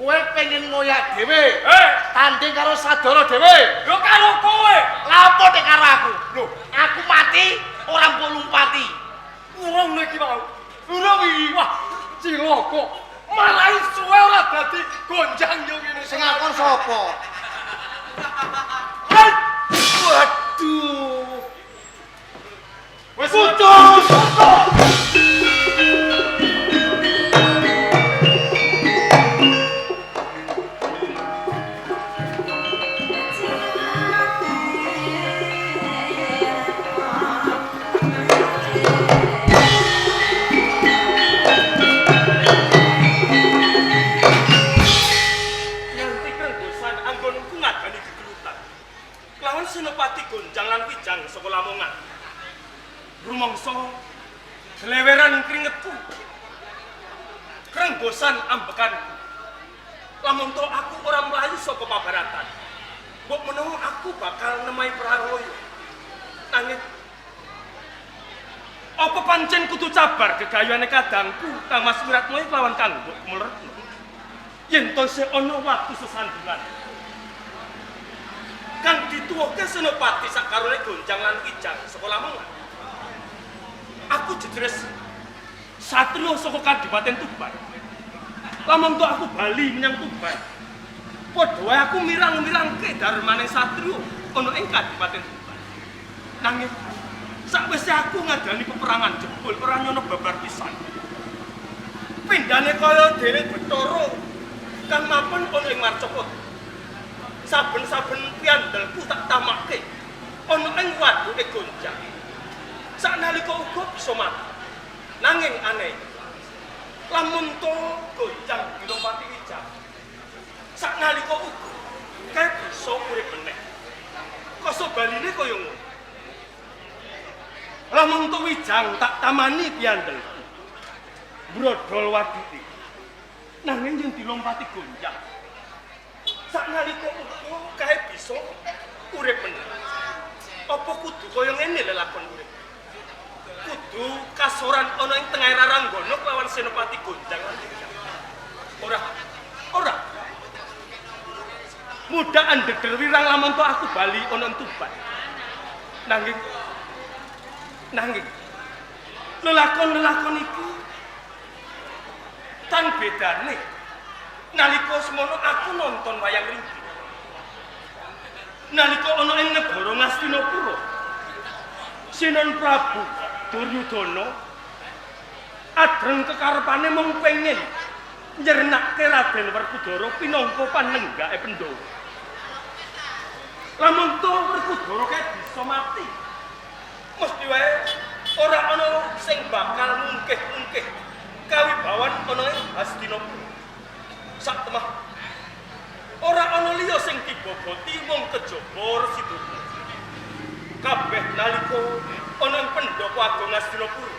Kowe pengen ngoyak dhewe. Tanding karo Sadoro dhewe. Lho karo kowe. Lapo nek karo aku? Lho, aku mati ora mbok lumpati. Urung iki mau. Urung iki. Wah, cilaka. Marai suwe ora dadi gonjang yo ngene. Sing ngakon sapa? Waduh. Wis putus. Nganti krenggosan anggonku ngadani gegelutan. Lawan Senopati Gonjang lan Wijang saka Lamongan. Rumangsa gleweran kringetku. Krenggosan ambekanku. Lamun to aku ora mlayu saka pabaratan. Mbok menawa aku bakal nemahi praloya. Nanging apa pancen kudu cabar gegayuhane kadangku Kang Mas Wiratmoyo kelawan Kang Mbok Kumulretno? Yen to isih ana waktu sesandungan kang dituwuhke Senopati sakarone Gonjang lan Wijang saka Lamongan. Aku jejres satriya saka Kadipaten Tuban. Lamun to aku bali menyang Tuban, padha wae aku mirang-mirangke darmane satriya ana ing Kadipaten Tuban. Nanging sakwise aku ngadani peperangan jebul ora nyono babar pisan. Pindhane kaya dene Bathara kang mapan ana ing Marcapata. Saben-saben piandelku tak tamake ana ing waduke Gonjang. Saknalika uga bisa mati. Nanging aneh, lamun to Gonjang dilompati Wijang, saknalika uga kae bisa urip meneh. Koso baline kaya ngono. Lamun to Wijang tak tamani piandelku, brodol waduke. Nanging yen dilompati Gonjang, saknalika uga kae bisa urip meneh. Apa kudu kaya ngene lelakon urip? Kudu kasoran ana ing tengah raranggana kelawan Senopati Gonjang lan Wijang. Ora, ora. Mudaan deder wirang lamun to aku bali ana ing Tuban. Nanging, nanging lelakon-lelakon iki tan bedane nalika semono aku nonton wayang ringkih. Nalika ana ing negara Ngastinapura, Sinon Prabu Duryudana adreng kekarepane mung pengen nyernake Raden Werkudara pinangka panenggake Pandhawa. Lamun to Werkudara kae bisa mati, mesti wae ora ana sing bakal mungkih-mungkih kawibawan ana ing Hastinapura. Sak temah ora ana liya sing diboboti mung kejaba Resi Durna. Kabeh nalika ana ing pendhapa agung Hastinapura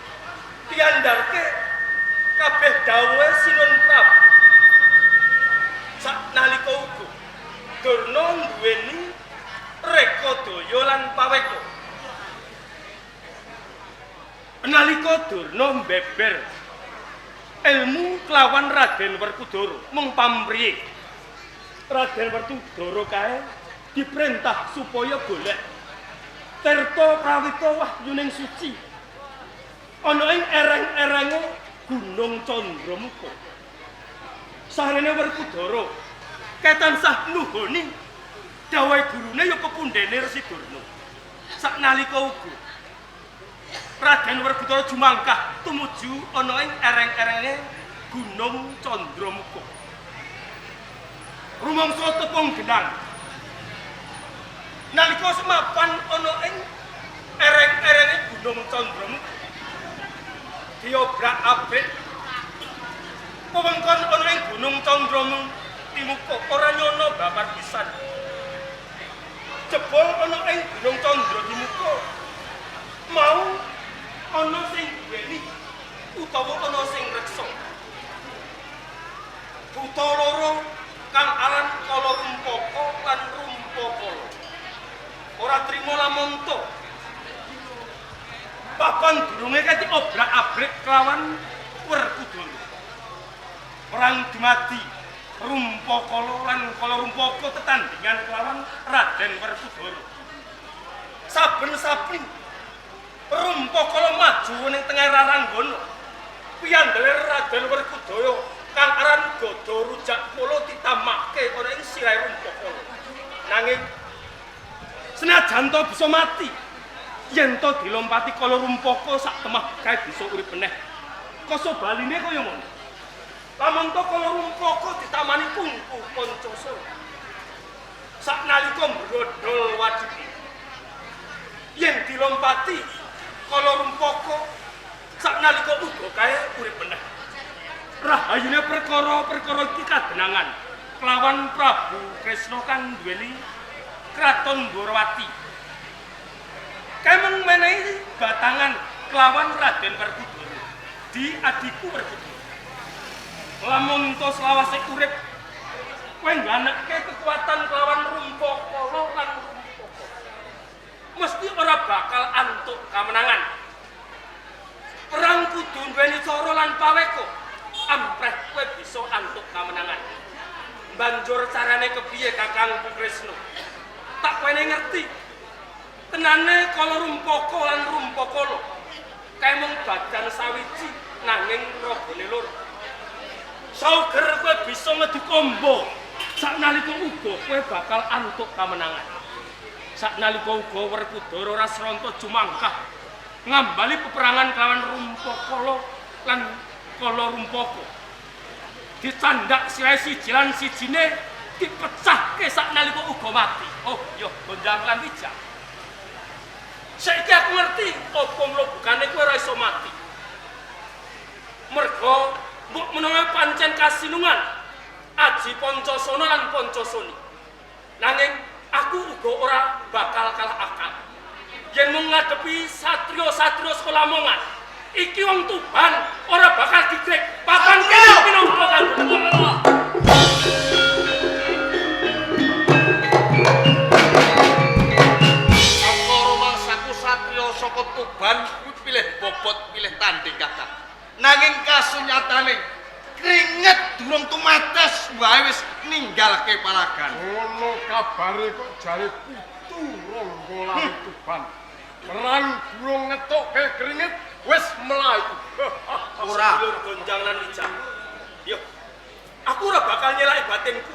diandharke kabeh dawuhe Sinuwun Prabu. Sak nalika uga Durna nduweni rekodaya lan paweka. Nalika Durna mbeber ilmu kelawan Raden Werkudara mung pamriye Raden Werkudara kae diperintah supaya golek tirta prawita wahyuning suci ana ing ereng-erenge Gunung Candramuka. Sarene Werkudara kae tansah nuhoni dawuhe gurune ya pepundhene Resi Durna. Saknalika uga Raden Werkudara jumangkah tumuju ana ing ereng-erenge Gunung Candramuka. Rumangsa tepung genang. Nalika semapan ana ing ereng-erenge Gunung Candramuka, diobrak-abrik wewengkon ana ing Gunung Candramuka ora nyono babar pisan. Jebul ana ing Gunung Candradimuka mau ana sing duweni utawa ana sing reksa. Buta loro kang aran Kala Rumpaka lan Rumpakala ora trima lamonto. Papan durunge kae diobrak-abrik kelawan Werkudara. Perang dumadi Rumpakala lan Kala Rumpaka tetandhingan kelawan Raden Werkudara. Saben-saben Rumpakala maju ning tengah raranggana. Piyandele Raden Werkudara kang aran Gada Rujakmala ditamake ana ing sirahe Rumpakala. Nanging senajan to bisa mati, yen to dilompati Kala Rumpaka sak temah kae bisa urip meneh. Koso baline kaya ngono. Lamun to Kala Rumpaka ditamani kungku Pancasana. Saknalika mbrodol wadiki, yen dilompati Kala Rumpaka saknalika uga kae urip meneh. Rahayune perkara-perkara iki kadenangan kelawan Prabu Kresna kang duweni Kraton Dwarawati. Kae mung menehi batangan kelawan Raden Werkudara di adhiku Werkudara. Lamun to selawase urip kowe ngganekke kekuatan kelawan Rumpakala lan Rumpaka, mesti ora bakal antuk kamenangan. Perang kudu duweni cara lan paweka ampreh kowe bisa antuk kamenangan. Banjur carane kepiye Kakangku Kresna? Tak wene ngerti. Tenane Kala Rumpaka lan Rumpakala kae mung badan sawiji nanging ragane loro. Sauger kowe bisa ngedu kombo saknalika uga kowe bakal antuk kamenangan. Saknalika uga Werkudara ora sronta jumangkah ngambali peperangan kelawan Rumpakala lan Kala Rumpaka. Dicandak sirahe siji lan sijine dipecahke saknalika uga mati. Oh, yo Gonjang lan Wijang. Saiki aku ngerti apa mlebukane kowe ora iso mati. Mergo mbok menawa pancen kasinungan aji Pancasana lan Pancasoni. Nanging aku uga ora bakal kalah akal. Yen mung ngadepi satria-satria saka Lamongan, iki wong Tuban ora bakal digrek. Papan kene pinangka kanggo. Saka rumangsaku satriya saka Tuban kuwi pilih bobot, pilih tanding Kakang. Nanging kasunyatane kringet durung tumates wae wis ninggalke palagan. Ngono kabare kok jare putu Rangga lawe Tuban. Perang durung ngetokke keringet wis mlayu. Ora. Sedulur Gonjang lan Wijang. Yo. Aku ora bakal nyelaki batinku.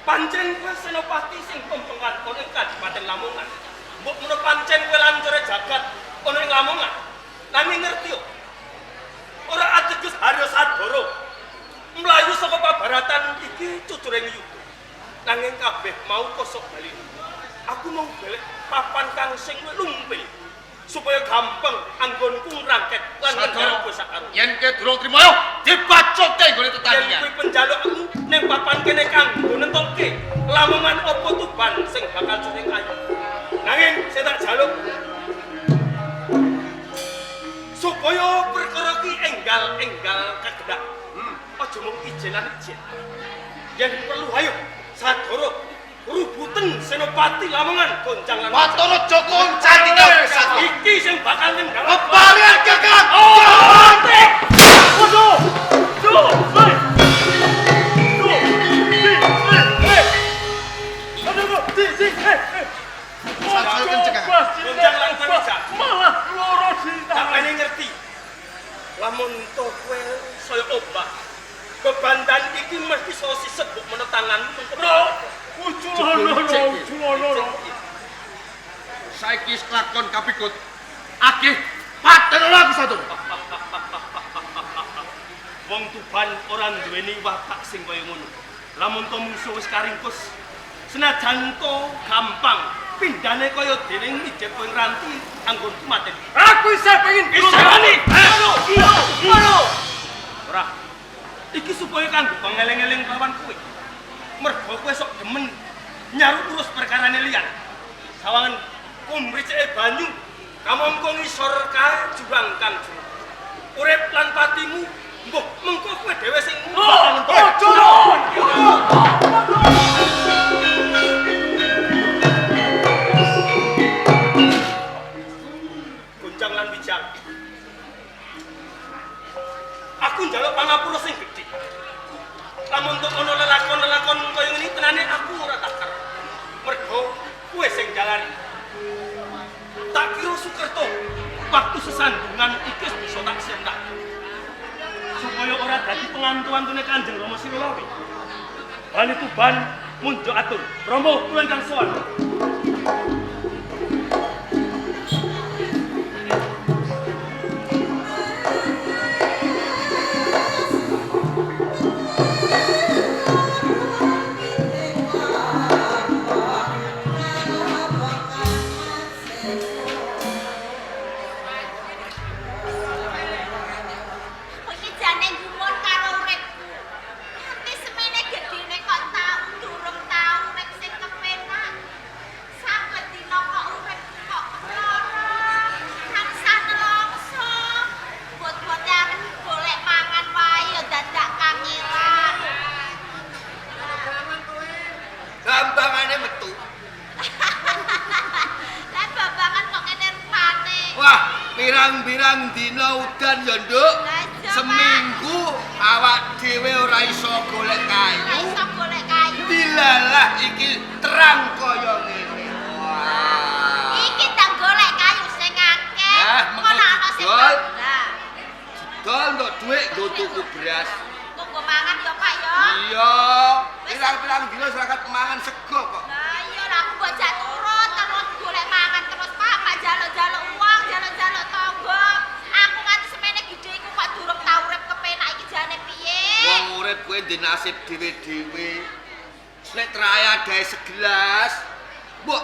Pancen kowe senopati sing pempengan ana ing Kadipaten Lamongan. Mbok menawa pancen kowe lancore jagat ana ing Lamongan. Nanging ngerti yo. Ora ateges Haryo Sadoro mlayu saka pabaratan iki cucuring yuda. Nanging kabeh mau kosok bali. Aku mau golek papan kang sing lumpil supaya gampang anggonku ngrangket lan ngendar kowe sakarep. Yen kowe durung trima yo dibacote nggone Yen tetandingan. kuwi penjalukmu ning papan kene kanggo nentokke Lamongan apa Tuban sing bakal sering ayu. Nanging saya tak jaluk supaya perkara ki enggal-enggal kagendak. Aja mung ijen lan ijen. Yen perlu ayo sadoro Rubuten Senopati Lamongan Gonjang lan Watara Joko Cantika Besatu. Iki sing bakal nendang Barian Kakang. Oh, waduh. Duh, hei. Duh. Di, eh, eh. Aduh, di, di, eh, eh. Sansaya kenceng, Kakang. Gonjang lan Wijang. Malah loro Tak ditahan. mene ngerti. Lamun to kowe saya obah. Bebandan iki mesti so siset mbok meno tanganmu. Bro, uculono, uculono. Saiki wis lakon kapikut. Akeh patenono aku satu. Wong Tuban ora duweni watak sing kaya ngono. Lamun to mungsuh wis karingkus, senajan to gampang pindhane kaya dening mijet kowe ranti anggonku mateni. Aku isih pengen Isih wani. Aduh, aduh. Ora. Iki supaya kanggo pangeling-eling lawan kowe. Mergo kowe sok demen nyaru urus perkarane liyan. Sawangan kumricike banyu kamangka ngisor kae jurang kang jero. Urip lan patimu mbuh mengko kowe dhewe sing Gonjang lan Wijang. Aku njaluk pangapura sing gedhe. Lamun tok ana lelakon-lelakon kaya ngene tenane aku ora takar. Mergo kowe sing jalani. Tak kira Sukerto waktu sesandungan iki wis bisa tak sentak. Supaya ora dadi pengantu-antune Kanjeng Rama Sirolawi. Bali Tuban munjuk atur. Rama kula ingkang sowan. Iki jane gumun karo uripku. Nganti semene gedene kok tau durung tau urip sing kepenak. Saben dina kok uripku kok keploro. Tansah nelongso. Bot-bote arep golek mangan wae ya dadak kangelan. Gambangane metu. Lah babakan kok ngene rupane. Wah, pirang-pirang dina udan ya, Nduk. Lah iya, Pak. Seminggu awak dhewe ora iso golek Ora kayu. iso golek kayu. Dilalah iki terang kaya ngene. Wah. Iki tak golek kayu sing akeh. Nah, mengko Kono ana sing didol. Lah, Dol entuk dhuwit nggo tuku beras. kok nggo mangan ya, Pak ya. Iya, pirang-pirang dina serakat mangan sego kok. Lah iya lah aku mbok jak turut terus golek mangan terus Pak, Pak jaluk-jaluk uang, jaluk-jaluk tangga. Aku nganti semene gedhe iku kok durung tau urip kepenak iki jane piye? Wong urip kowe ndek nasib dhewe-dhewe. Nek traya dae segelas, mbok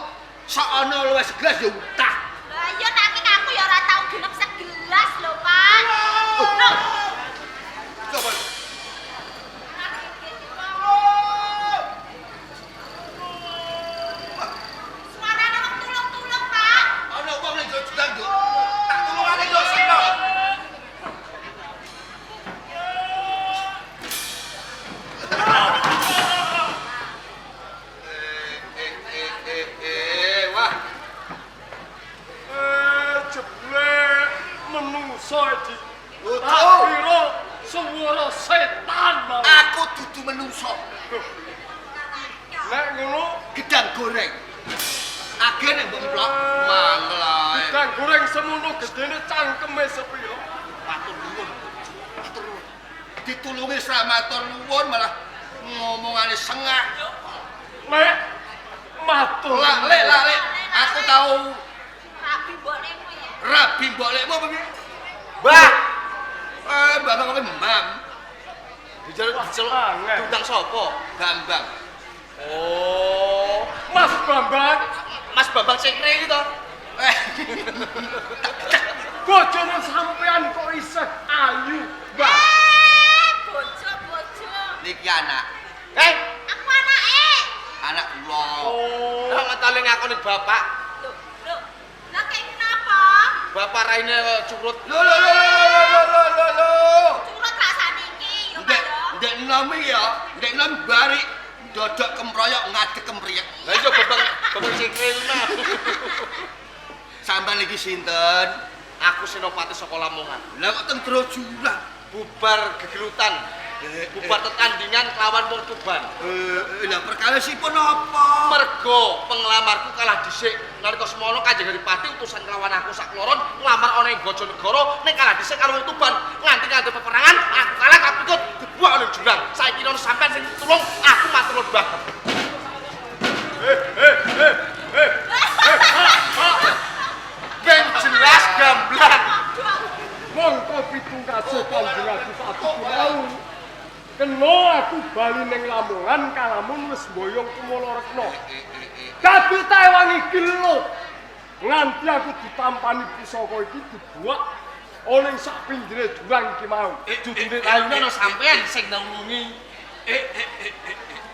sok ana luwih segelas ya utah. Lah iya nanging aku ya ora tau genep segelas lho, Pak. Loh, Coba. suarane wong tulung-tulung, Pak. Ana wong ning jero jurang, Nduk. Tak tulungane yo sik. Wah, Jebule menungso iki. Lucu. Tak kira suara setan malah. Aku dudu menungso, Nek ngono gedang goreng. Agen nek mbok emplok mangkel ae. gedang goreng semono gedene cangkeme sepiro. Matur nuwun. Matur nuwun. Ditulungi matur nuwun malah ngomongane sengak. Lek matur. Lak lek lak lek, aku tau Rabi mbok lemu ya. rabi mbok lekmu apa piye? Mbah. Mbah kok mbam. Diceluk diceluk Angel. diundang sapa? Bambang. Oh, Mas Bambang, Mas Bambang Sekre iki to. Eh, bojone sampean kok isih ayu, Mbah. Eh, bojo bojo. niki anak. Eh, Aku anake. anak kula. Oh, Lah mentale ngakoni bapak, Loh, loh. Lah kaya kenapa? bapak raine kok curut. Lho lho lho lho lho lho lho lho. Curut rasane iki ya, Pak Ndek ya. ndek nom iki ya, ndek nom bari Dodok kemroyok ngadeg kemriyek. Lah iya bebeng bebeng sikil mah. Sampeyan iki sinten? Aku Senopati saka Lamongan. Lah kok teng jero jurang? Bubar gegelutan, bubar tetandingan kelawan wong Tuban. Lah perkawisipun apa? Mergo penglamarku kalah dhisik. Nalika semono Kanjeng Adipati utusan kelawan aku sakloron nglamar ana ing Bojonegoro ning kalah dhisik karo wong Tuban. Nganti-nganti peperangan aku kalah kapikut dibuak ana jurang. Saiki ono sampean sing tulung aku matur nuwun banget. Ben jelas gamblang. Mongko pitungkase Kanjeng Adipati mau. Kena aku bali ning Lamongan kalamun wis mboyong Kumala Rekna. Dadi taewangi gelut. Nganti aku ditampani pusaka iki dibuak ana ing sak pinggire jurang iki mau. Jujure ayune ana sampean sing nulungi.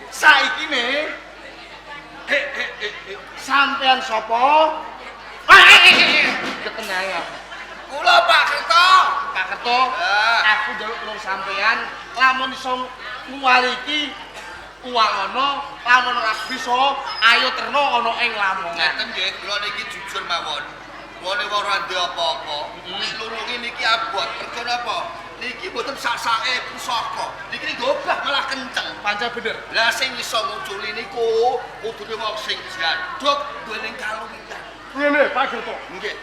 Saiki ne sampean sapa? Ketenang aku. Kula Pak Kerto. Pak Kerto, aku njaluk tulung sampean lamun iso nguwali iki uwalono, lamun ora bisa ayo terno ana ing Lamongan. Ngeten nggih, kula niki jujur mawon. Kula niku ora ndek apa-apa. Nek nulungi niki abot, mergo napa? Niki mboten sak-sake pusaka. Niki ngobah malah kenceng. Pancen bener. Lah sing iso nguculi niku kudune wong sing jaduk duwe kaluwihan. Ngene Pak Kerto. Nggih.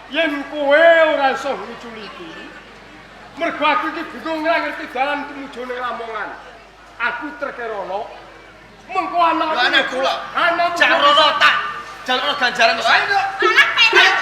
Yen kowe ora iso nguculi iki, mergo aku iki bingung ora ngerti dalan tumuju ning Lamongan. Aku trekerono mengko anakku Lho, anak kula. Anakku Jarono tak jalukno ganjaran wis. Malah penak.